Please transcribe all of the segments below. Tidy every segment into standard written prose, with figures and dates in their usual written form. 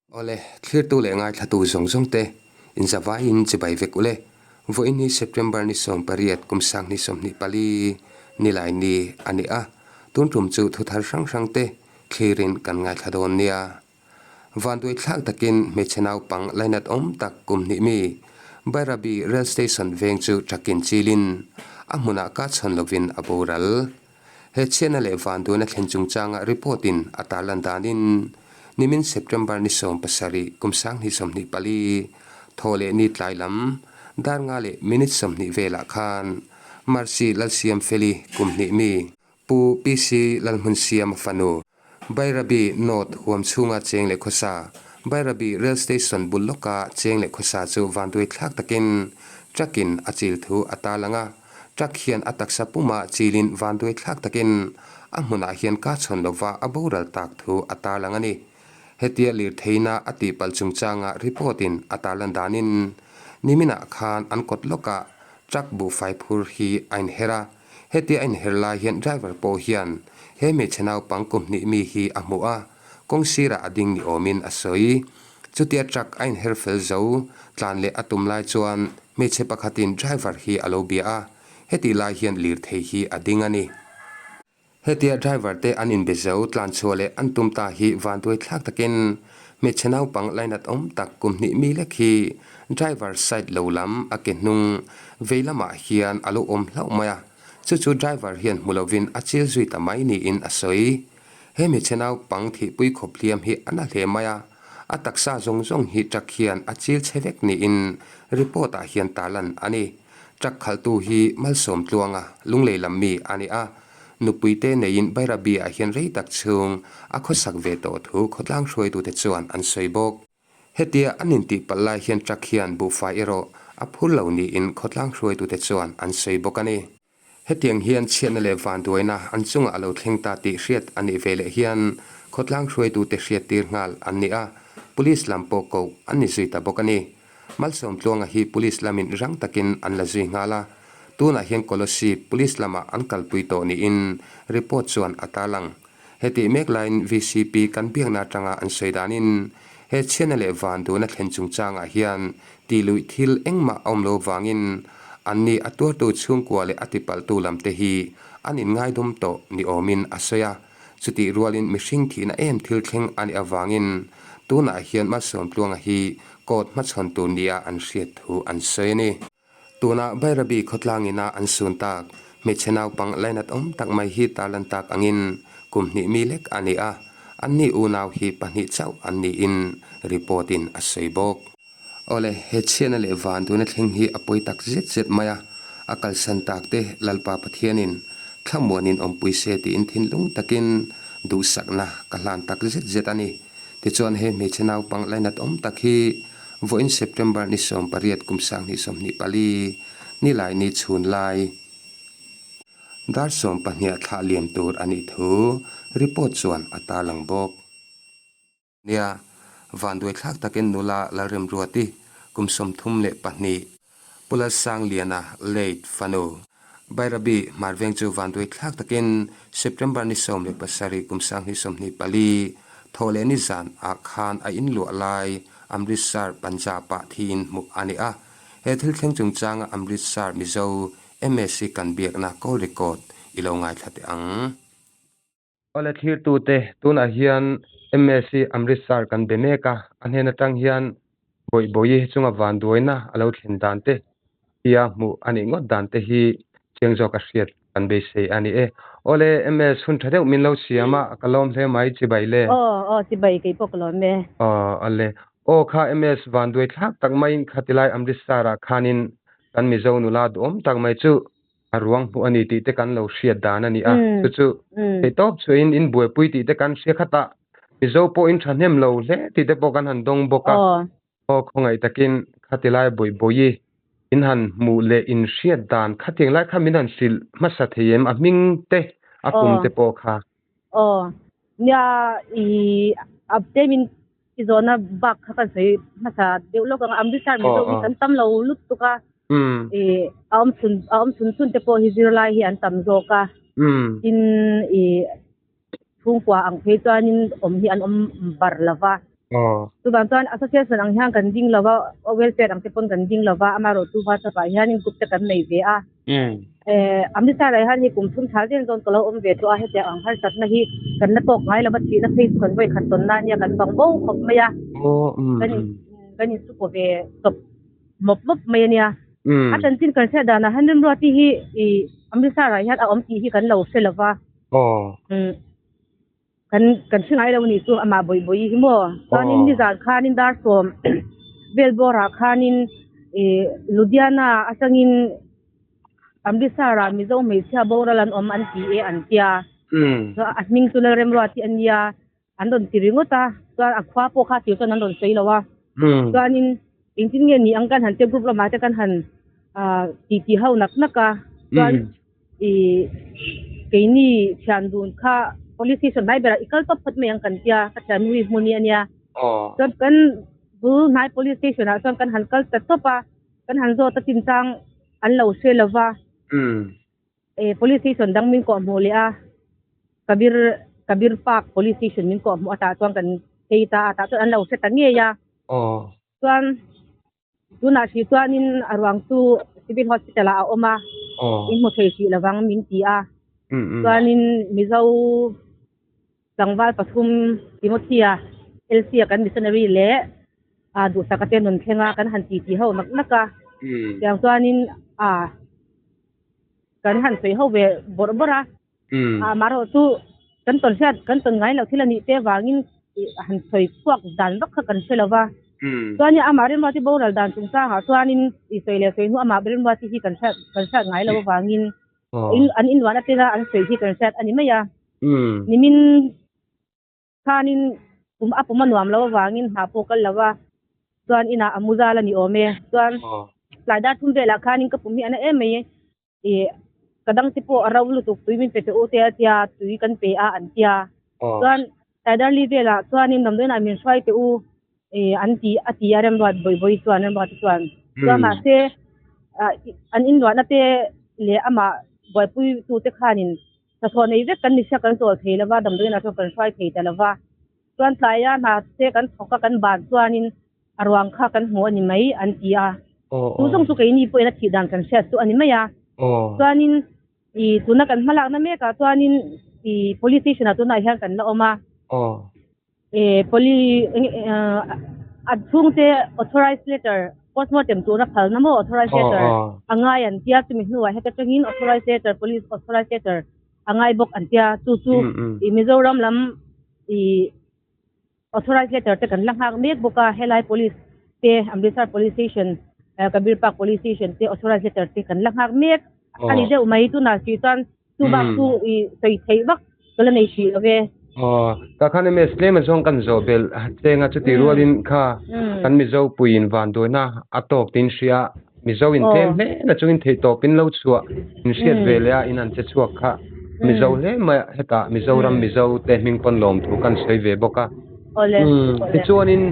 Awle, thlirtu leh ngaithlatu zawng zawng te, inzavaiin chibai vek ule. Vawiin hi September ni 18 kum 2024 nilai ni a ni a, tun tum chu thu thar hrang hrang te thlirin kan ngaithla dawn nia. Vanduai thlak takin hmeichhe naupang lainat awm tak kum hnih mi Bairabi Rail Station veng chu takin chilin a hmunah ka chhawn lovin a boral. He chhiatna leh vanduaina thlen chungchanga report in a tarlan danin nimin September ni 17 kum 2024 thaw leh ni tlai lam dar nga leh minute 20 velah khan Mercy Lalsiamfeli kum hnih mi Pu PC Lalhmunsiama fanu Bairabi North huam chhunga cheng leh khawsa Bairabi Rail Station bul lawka cheng leh khawsa chu vanduai thlak takin truck in a chil thu a tarlang a. Truck hian a taksa puma chilin vanduai thlak takin a hmunah hian ka chhawn lova a boral tak thu a tarlang a ni. Hetia lirtheina a tihpalh chungchanga report in a tarlan danin niminah khan an kawt lawkah truck buhfai phur hi a inher a. Hetia a inher lai hian driver pawh hian he hmeichhe naupang kum hnih mi hi a hmuh a, kawng sirah a ding ni awmin a sawi. Chutia truck a inher fel zo tlan leh a tum lai chuan hmeichhe pakhatin driver hi a lo bia a, hetih lai hian lirthei hi a ding a ni. Hetia driver te an inbe zo tlan chhuah leh an tum ta hi vanduai thlak takin hmeichhe naupang lainat awm tak kum hnih mi lek hi driver side lo lam a ke hnung vei lamah hian a lo awm hlauh mai a, chu chu driver hian hmu lovin a chil zui ta mai niin a sawi. He hmeichhe naupang thihpui khawp hliam hi a na hle mai a, a taksa zawng zawng hi truck hian a chil chhe vek niin report ah hian tarlan a ni. Truck khalhtu hi Malsawm Tluanga, Lunglei lam mi a ni a, nupuite neiin Bairabi ah hian rei tak chhung a khawsak ve tawh thu khawtlang hruaitute chuan an sawi bawk. Hetia an intihpalh lai hian truck hian buhfai erawh a phur lo niin khawtlang hruaitute chuan an sawi bawk a ni. Hetiang hian chhiatna leh vanduaina an chungah a lo thleng ta tih hriat a nih ve leh hian khawtlang hruaitute hriattir nghal an ni a, Police lam pawh koh an ni zui ta bawk a ni. Malsawmtluanga hi Police lamin rang takin an la zui nghal a, tunah hian Kolosib Police lamah an kalpui tawh niin report chuan a tarlang. Hetih mek laiin VCP kan biakna atanga an sawi danin he chhiatna leh vanduaina thlen chungchangah hian tih luih thil engmah a awm lo vangin anni a tuartu chhungkua leh a tipalhtu lamte hi an inngaidawm tawh ni awmin a sawi a. Chutih rualin mihring thihna em thil thleng a nih avangin tunah hian Malsawmtluanga hi court hmachhawn tur nia an hriat thu an sawi a ni. Tuna Bairabi khawtlang ina an sun tak, hmeichhe naupang lainat awm tak mai hi tarlan tak angin kum hnih mi lek a ni a, anni unau hi pahnih chauh an niin report in a sawi bawk. Awle, he chhiatna leh van tuna thleng hi a pawi tak zet zet mai a, a kalsan tak te Lalpa Pathianin thlamuanin awmpui se tiin thinlung takin duhsakna ka hlan tak zet zet a ni. Tichuan he hmeichhe naupang lainat awm tak hi vawiin September ni 18 kum 2024 nilai ni chhun lai dar 12 thlah liam tur a nih thu report chuan a tarlang bawk. Nia, vanduai thlak takin nula Lalremruati kum 32 Pu Lalsangliana late fanu Bairabi Hmarveng chu vanduai thlak takin September ni 17 kum 2024 thawh leh ni zan ah khan a inluah lai Amritsar Punjab ah thiin hmuh a ni a. He thil thleng chungchanga Amritsar Mizo MSc kan biakna call record i lo ngaithla teh ang. Awle thlirtute, tunah hian MSc Amritsar kan be mek a, a hnen atang hian Bawihbawihi chunga vanduaina a lo thlen dan te tia hmuh a nih ngawt dan te hi chiang zawk a hriat kan beisei a ni e. Awle MS hun tha deuh min lo siam a, ka lawm hle mai chibai le. Aw aw chibai kei pawh ka lawm e. Aw awle. Aw kha MS vanduai thlak tak maiin khatilai Amritsar ah khanin kan Mizo nula duhawm tak mai chu a ruang hmuh a ni tih te kan lo hriat dan a ni a, chu chu theih tawp chhuahin in buaipui tih te kan hria khat a, Mizo pawh in thahnem lo hle tih te pawh kan han dawng bawk a, aw khawngaih takin khati lai bawi bawi in han hmuh leh in hriat dan khatiang lai kha min han hrilh hmasa thei em a hming te a kum te pawh kha. Aw nia i update min I zawhna bak kha kan sawi hmasa deuh lawk ang a, Amritsar Mizo hi kan tam lo lutuk a, i a awm chhun a awm chhun chhun te pawh hi zirlai hi an tam zawk a, tin i chhungkua ang phei chuanin awm hi an awm bar lo va. Chuvang chuan association ang hian kan ding lo va, welfare ang te pawn kan ding lo va, amaherawhchu WhatsApp ah hianin group te kan nei ve a. Amritsar ah hian hei kum thum thal zel zawn ka lo awm ve tawh a, hetiang ang harsatna hi kan la tawk ngai lo va, thihna phei chu kan vawi khat tawn na ania kan bang bo khawp mai a, kan insukaw ve tawp mawp mawp mai ania. A chanchin kan hriat danah hian Remruati hi Amritsar ah hian a awm tih hi kan lo hre lo va. Kan kan hre ngai lo anih chu amah bawih bawih hi maw. Chuanin nizan khanin dar sawm vel bawrah khanin ih Ludhiana atangin Amritsar ah Mizo hmeichhia boral an awm an ti e an tia. Chuan a hming chu Lalremruat hi a nia an rawn ti ringawt a chuan a khua pawh kha tir chuan an rawn sawi lo a. Chuanin engtin nge ni ang kan han tia group lamah te kan han ah titi ho nak nak a chuan. Ih keini thian dun kha police station hnai berah i kal tawp phawt mai ang kan tia ka thian nui hmun hi a nia. Chuan kan bul hnai police station ah chuan kan han kal ta tawp a, kan han zawt a chinchang an lo hre lo va. Ih police station dang min kawh hmuh leh a, Kabir Kabir Park police station min kawh hmuh atah chuan kan phei ta a, tah chuan an lo hre ta ngei a. Chuan. Tunah hrih chuanin a ruang chu Civil Hospital ah a awm a, in hmu thei hrih lovang min ti a. Chuanin Mizo tlangval pathum Timothy-a, Elsie-a kan missionary leh Duhsaka te nun thlenga kan han titi ho nak nak a. Tiang chuanin kan han sawi ho ve bawrh bawrh a. Amaherawh chu kan tawn hriat kan tawn ngai loh thil a nih te vangin han sawi chhuak dan vak kha kan hre lo va. Chuanin amah Remruati boral dan chungchangah chuanin i sawi leh sawi hnu amah Remruati hi kan hriat kan hriat ngai loh avangin an inluahna tena an sawi hi kan hriat a ni mai a. Nimin Khanin pum a pum a nuam lo avangin hna pawh kal lo a, chuan inah a mu zal a ni awm e. Chuan tlai dar thum velah khanin ka pum hi a na em mai ih ka dang te pawh a ro lutuk tui min pe teh u te a tia tui kan pe a an tia. Chuan tlai dar li velah chuanin damdawiinah min hruai teh u ih an ti a ti a remruat bawi bawi chuan remruat te chuan. Chuan mahse an inluahna te leh amah buaipui tute khanin Hnathawh nei vek kan ni sia kan chawl thei lova, damdawiinah chuan kan hruai thei ta lova. Chuan tlaia hna te kan thawk a kan ban chuanin a ruang kha kan hmu a ni mai an ti a. Chu zawng chu keini pawhin a thih dan kan hriat chu a ni mai a. Chuanin ih tuna kan hmalakna mekah chuanin ih police station ah tunah hian kan la awm a. E poli a chhungte authorized letter postmortem tura phalna maw authorized letter a ngai an tia chumi hnuah heta tangin authorized letter police authorized letter a ngai bawk an tia chu chu i Mizoram lam i authorized letter te kan la nghak mek bawk a helai police te Amritsar police station Kabir Park police station te authorized letter te kan la nghak mek a ni deuh mai tunah hrih chuan Chu bak chu i sawi theih vak ka la nei hrih lo ve. Aw, tah khan MS tlem a zawng kan zawh belh cheng a chuti rualin kha kan Mizo puiin vanduaina a tawk tiin hria Mizo in tlem hle na chungin theih tawpin lo chhuah in hriat ve leh a in an che chhuak kha Mizo hle mai a hetah Mizoram Mizo te hming pawn lawm thu kan sawi ve bawk a. Tichuanin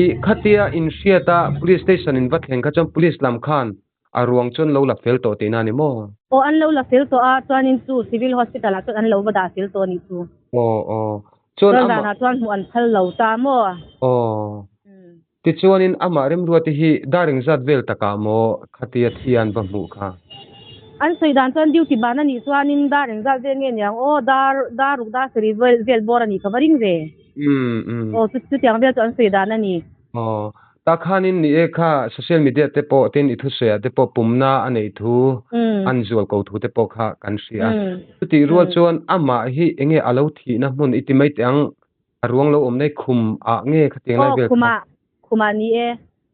i khatia in hriat a Police Station in va thleng kha chuan Police lam khan A ruang chuan lo la fel tawh tihna a ni maw? Aw, an lo la fel tawh a, chuanin chu Civil Hospital ah chuan an lo va dah fel tawh a nih chu. Aw, aw. Chuan Chuan zanah chuan hmuh an phal lo ta maw? Aw. Tichuanin amah Remruati hi dar engzat vel takah maw khatia thi an va hmuh kha? An sawi dan chuan duty ban a nih chuanin dar engzat vel nge niang aw, dar dar ruk dar sarih vel vel bawr a nih ka va ring ve. Aw, chutiang vel chu an sawi dan a ni. Aw, tah khanin ni e kha social media te pawh tin i thusawi ah te pawh pumna a neih thu an zual ko thu te pawh kha kan hria a. Chutih rual chuan amah hi enge a lo thihna hmun i ti mai teh ang, a ruang lo awm nei khum ah nge khatiang lai vel kha? Aw khumah, khumah ni e.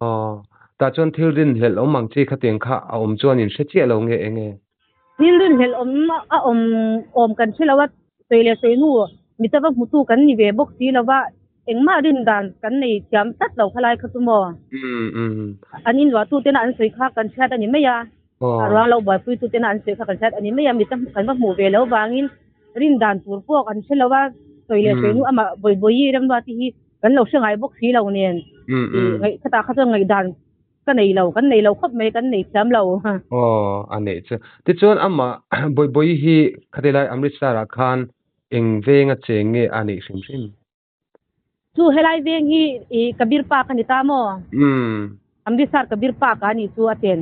Aw, tah chuan thil rinhlelh awm ang chi khatiang kha a awm chuan in hre chiah lo nge enge? Thil rinhlelh awm a awm awm kan hre lo a, sawi leh sawi hnu mita va hmutu kan ni ve bawk si lo va, engmah rin dan kan nei thiam tlat lo khalai kha chu maw? An inluahtu tena an sawi kha kan hriat a ni mai a, a ruang lo buaipuitu tena an sawi kha kan hriat a ni mai a, mita kan va hmuh ve lo vangin rin dan tur pawh kan hre lo a, sawi leh sawi hnu amah Bawibawi Remruati hi kan lo hre ngai bawk si lo nen, khatah kha chuan ngaihdan Ka nei lo, kan nei lo khawp mai, kan nei thiam lo. Aw, a neih chu. Tichuan amah Bawibawi hi khati lai Amritsar ah khan eng venga cheng nge a neih hrim hrim? Chu helai veng hi i Kabir Park a ni ta maw? Umm. Amritsar Kabir Park ah a nih chu a chen.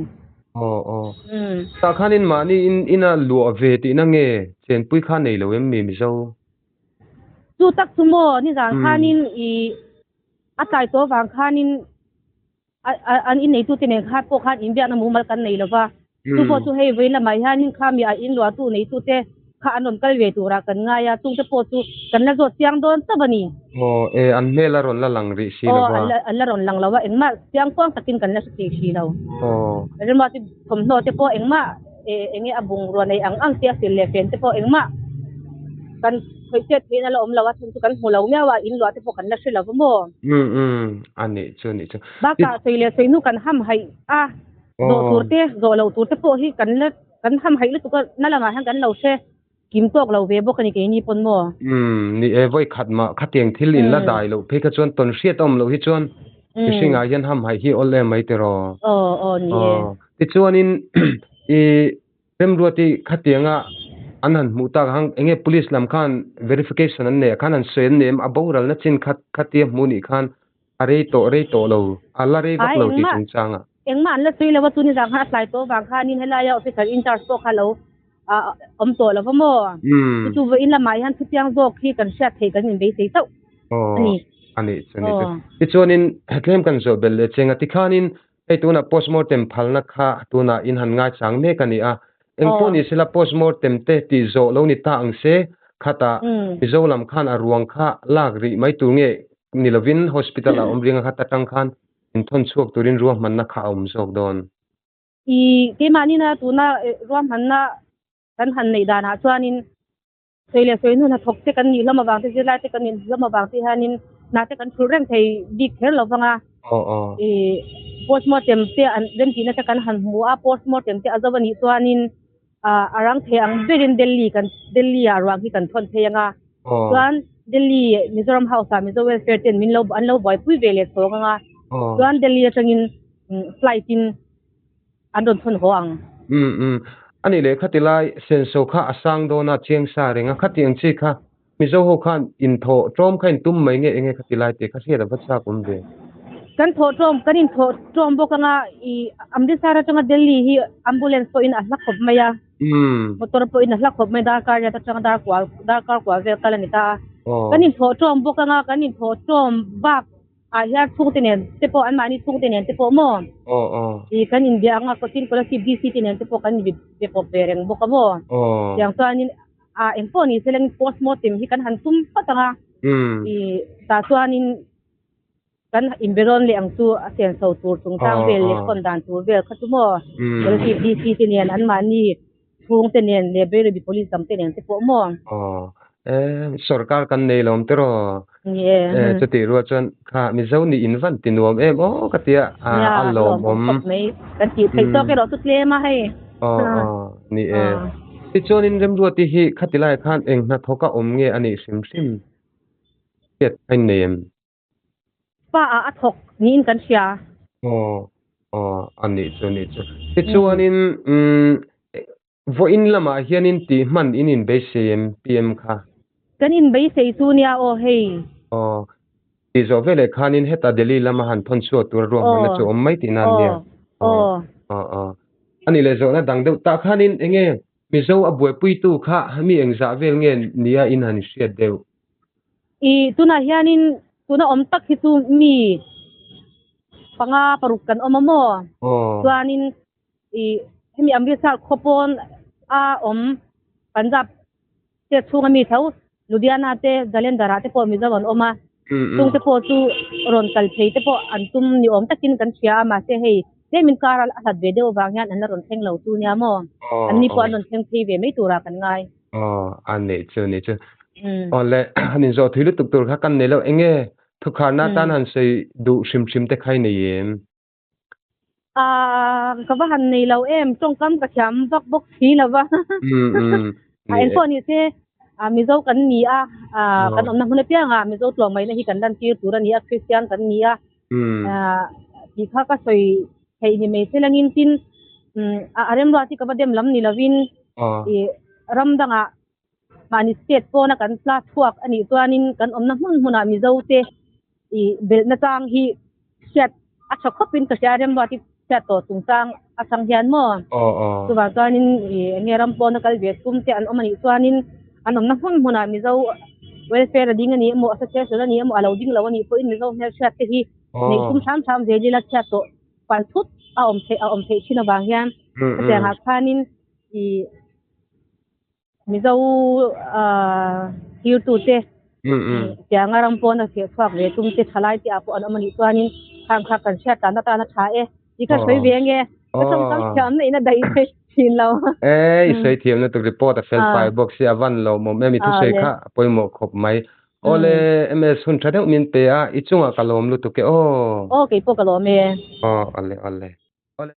Aw aw. Umm. Tah khanin mahni in ina luah ve tihna nge chenpui kha nei lo em mi Mizo? Chu tak chu maw nizan khanin i a tlai tawh vang khanin an inneitute nen khan pawh khan inbiakna mumal kan nei lo va. Chu pawh chu hei vawiin lamah hianin khami a inluahtu neitute kha an rawn kal ve turah kan ngai a, chungte pawh chu kan la zawt chiang dawn chauh a ni. Aw, e, an hmel a rawn la lang rih si lo va. Aw, an la rawn lang lo a, engmah chiang kuang takin kan la hre thei si lo. Aw. Rilruah chu thawmhnaw te pawh engmah eng nge a bungrua nei ang ang te a sil leh fen te pawh engmah kan khawih chet theihna la awm lo a, chhan chu kan hmu lo miau a, inluah te pawh kan la hre lo va maw? Umm umm, a nih chu nih chu. Bakah sawi leh sawi hnu kan ham haih a, zawh tur te zawh loh tur te pawh hi kan la kan ham haih lutuk a, na lamah hian kan lo hre kim tawk lo ve bawk a ni keini pawn maw? Umm, ni e, vawi khat mah khatiang thil in la dai loh phei kha chuan tawn hriat a awm loh hi chuan mihringah hian ham haih hi awl em mai tiraw? Aw aw ni e. Tichuanin i Remruati khatianga an han hmuh tak ang enge police lam khan verification an neih ah khan an sawi an nei em a boralna chin khat khatia hmuh nih khan a rei tawh rei tawh lo a la rei vak lo tih chungchang ah. Engmah an la sawi lo a chu nizang khan a tlai tawh avang khanin helaia officer in charge pawh kha lo awm tawh lo va maw? Chu chu vawiin lamah hian thuchiang zawk hi kan hriat theih kan inbeisei chauh a ni. Aw a nih chu a nih chu. Tichuanin tlem kan zawh belh leh cheng a tikhanin Hei tunah postmortem phalna kha tunah in han ngaichang mek a ni a. Engpawh ni sela postmortem te tih zawh lo ni ta ang se, khatah Mizo lam khan a ruang kha lak rih mai tur nge ni lovin hospital ah awm ringa khat atang khan inthawn chhuak turin ruahmanna kha a awm zawk dawn. I keimahni-na tuna ruahmanna kan han neih danah chuanin Sawi leh sawi hnu hnathawk te kan nih hlawm avang te, zirlai te kan nih hlawm avang te hianin hna te kan thulh reng thei bik kher lo vang a. I postmortem te an remtihna te kan han hmu a, postmortem te a zo a nih chuanin a rang thei ang berin Delhi kan Delhi ah ruang hi kan thawn phei ang a. Chuan Delhi Mizoram House ah Mizo Welfare ten min lo an lo buaipui ve leh chhawng ang a. Chuan Delhi atangin flight in An rawn thawn haw ang. Umm umm. Ani leh khati lai senso kha a sang dawn a chiang sa reng a, khati ang chi kha Mizo ho khan inthawh ṭawm kha in tum mai nge enge khati lai tih kha hriat a va chak awm ve. Kan thawh ṭawm, kan inthawh ṭawm bawk anga i Amritsar atanga Delhi hi ambulance pawhin a hla khawp mai a, motor pawhin a hla khawp mai darkar riat atanga dar kual darkar kual vel kal a ni ta a. Kan inthawh ṭawm bawk anga kan inthawh ṭawm bak Ah hian chhungte nen te pawh anmahni chhungte nen te pawh maw? Aw aw. I kan inbia anga Cochin Kolasib DC te nen te pawh kan inbe be pawp ve reng bawk a maw? Aw. Tiang chuanin ah eng pawh ni se leng postmortem hi kan han tum phawt anga. Umm. I tah chuanin kan inbe rawn leh ang chu a senso tur chungchang vel leh khawn dan tur vel kha chu maw? Umm. Kolasib DC te nen anmahni chhungte nen leh Bairabi Police dang te nen te pawh maw? Aw, e sorkar kan nei lo awm tiraw? Ni e. E chutih rual chuan kha Mizo nih in van ti nuam em aw ka tia a a lawm awm. Khawp mai kan tih theih tawk erawh chu tlem a hei. Aw aw ni e. Tichuanin Remruati hi khati laiah khan eng hnathawk a awm nge a nih hrim hrim hriat a innei em? Pa ah a thawk niin kan hria. Aw, aw, a nih chu, a nih chu. Tichuanin, umm, vawiin lamah hianin tih hman in inbeisei em, PM kha? Kan inbeisei chu nia aw hei. Aw, tih zawh veleh khanin heta Delhi lama han thawn chhuak tura ruahmanna chu awm mai tihna an nia. Aw, aw. Aw, aw. A nih leh zawhna dang deuh tah khanin eng nge Mizo a buaipuitu kha mi engzah vel nge nia in han hriat deuh? I tunah hianin tuna awm tak hi chu mi panga paruk kan awm a maw? Chuanin i hemi Amritsar khaw pawn a awm Punjab state chhunga mi tho Ludhiana te Jalandhar ah te pawh Mizo an awm a, chung te pawh chu rawn kal phei te pawh an tum ni awm takin kan hria a, mahse hei tlemin kar a hlat ve deuh avang hian an la rawn thleng lo chu nia maw? Anni pawh an rawn thleng phei ve mai turah kan ngai. Aw, a neih chu a nih chu. Aw le, han inzawh thui lutuk tur kha kan nei lo. Eng nge thukharna atan han sawi duh hrim hrim te kha i nei em? Ah, ka va han nei lo em, tawngkam ka thiam vak bawk si lo va. A eng pawh ni se, Mizo kan ni a, kan awmna hmun apiangah Mizo tlawmngaihna hi kan lantir tur a ni a, Kristian kan ni a. Tih kha ka sawi theih ni mai se langin tin a remruat hi ka va dem lam ni lovin ih ram dangah mahni state pawna kan tla chhuak a nih chuanin kan awmna hmun hmunah Mizo te. I belh na chang hi hriat a tha khawpin ka hria remruat i hriat tawh chungchang atang hian maw? Chuvang chuanin i enge ram pawna kal ve tum te an awm anih chuanin an awmna hmun hmunah Mizo welfare a ding a ni emaw association a ni emaw a lo ding lo anih pawhin Mizo hmelhriat te hi neih tum hram hram zel ila chhiat tawh pal thut a awm theih a awm theih thin avang hian hetiangah khanin i Mizo thirtute tianga ram pawna feh chhuak ve tum te thalai te ah pawh an awm anih chuanin khang kha kan hriat tan atan a tha e. Ti kha sawi ve ange. Ka tawngkam thiamna in a daih thei thin lo. E i sawi thiamna tur report a fel fai bawk si a van lawmawm em i thusawi kha a pawimawh khawp mai. Awle MS hun tha deuh min pe a i chungah ka lawm lutuk e aw. Aw keipawh ka lawm e. Aw awle awle.